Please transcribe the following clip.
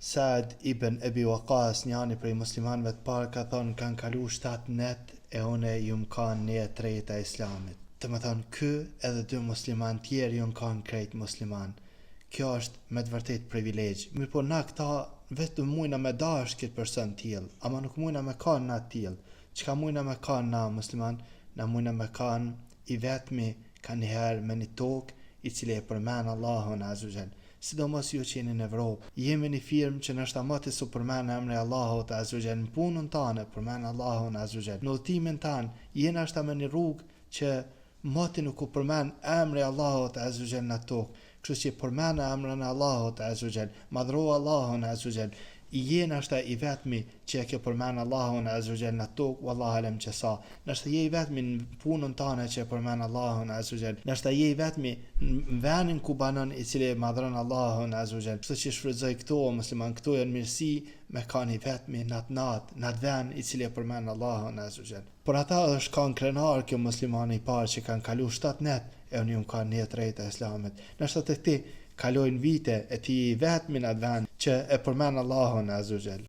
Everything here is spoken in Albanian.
Sa'd ibn Ebi Waqas, njani prej muslimanëve të parë ka thonë kanë kalu shtatë net e une jum kanë një e treta e islamit. Domethonë ky edhe dy muslimanë tjerë jon kanë krejt muslimanë. Kjo është me të vërtetë privilegj. Mirëpo na këta vetëm mujna me dashtë këtë person tillë, ama nuk mujna me kanë na tillë. Çka mujna me kanë na musliman? Na mujna me kanë i vetmi kanjëherë me një tokë i cili e përmen Allahun azze ve xhel. Sidomos ju që jeni në Evropë. Je me një firmë që ndoshta moti s'u përmen emri Allahut azze ve xhel në punën tane përmen Allahun azze ve xhel në udhëtimin tan je ndoshta me një rrugë që moti nuk u përmen emri Allahut azze ve xhel në atë tokë kështu që përmene emrin e Allahut azze ve xhel madhro Allahun azze ve xhel je ndoshta i vetmi që e ke përmen Allahun azze ve xhel në atë tokë wallahu alem që sa ndoshta je i vetmi në punën tane që e përmen Allahun azze ve xhel ndoshta je i vetmi në venin ku banon i cili e madhron Allahun azze ve xhel kështu që shfrytëzoj këto o musliman këto janë mirësi me kanë i vetmi në atë natë në atë ven i cili e përmen Allahun azze ve xhel Por ata është kanë krenar kjo muslimani i parë që kanë kalu 7 net e unë jum kanë një e treta e islamit. Ndoshta te ti kalojnë vite e ti i vetmi në atë vend që e përmen Allahun azze ve xhel.